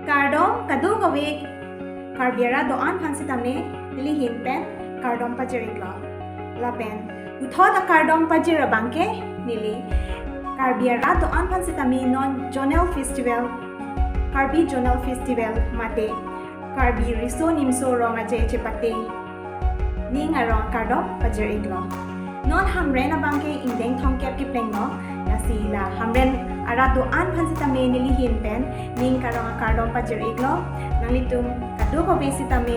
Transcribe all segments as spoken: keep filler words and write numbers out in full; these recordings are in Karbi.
Kardom kadokave Karbi arat do-an aphan sitame neli ahin pen kardom pajir-iklo. Lapen puthot akardom pajir abangke neli Karbi arat do-an aphan sitame non zonal festival, Karbi Zonal Festival mate Karbi Riso Nimso Rong Aje chepate ning arong akardom pajir-iklo. Non Hamren abangke ingdeng thomkep keplenglo, lasi la Hamren arat do-an aphan sitame neli ahin pen ning karong akardom pajir-iklo. Nanglitum kadokave sitame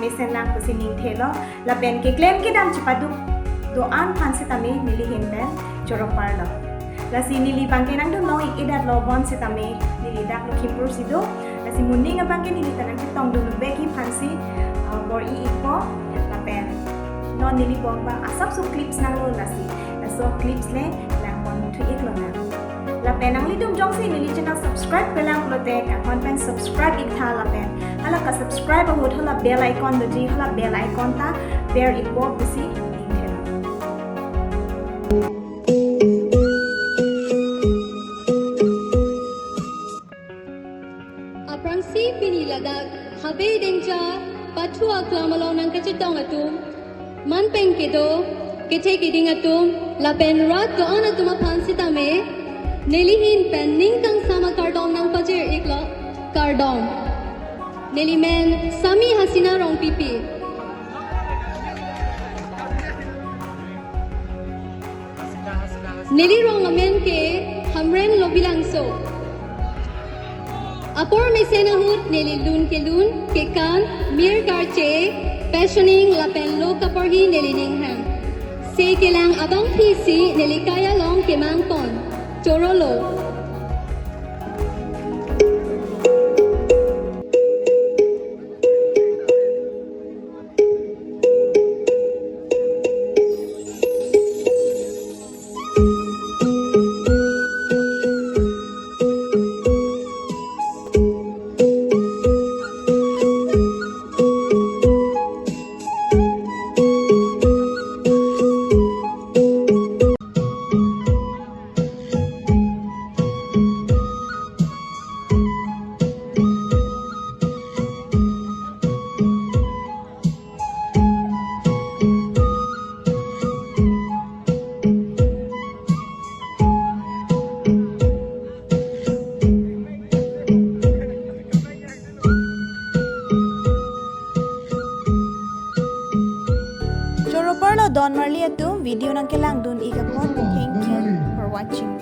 mesen lang pusi ningthelo. Lapen keklem kedam chepaduk do-an aphan sitame neli ahin pen choro parlo. Lasi neli abangke nangdun long-ik-edatlo, bonsitame neli dak Lakhimpur si do. Lasi moning abangke neli ta nangchetongdun vek-ji aphansi, ah, bor-i-ikpo. Lapen non neli bong abang asapso clips nanglo, lasi laso clips le langpon thu-iklonang. Lapen nanglitum jongsi neli channel subscribe-pe lang pulote kanghon pen subscribe-iktha, lapen hala ka-subscribe ahut hala bell icon doji, hala bell icon ta ber-ikpo pusi ningthelo. Aphrangsi pini ladak Habe Dengja pathu aklam along nangkachetong atum, man pen kedo, kethe keding atum, lapen rat do-an atum aphan sitame neli ahin pen ning kangsam akardom nangpajir-iklo, kardom. Neli men Sami Hasina Rongpipi. Neli rong amen ke Hamren Lobilangso. Apor mesen ahut neli lun kelun, kekan, mir karche, fashioning lapen lo kaporhi neli ninghang. Se kelang abangphi si neli kai along kemangpon. Chorolo. Choro parlo don marli atum, video nangkelangdun-ik apot. Thank you for watching.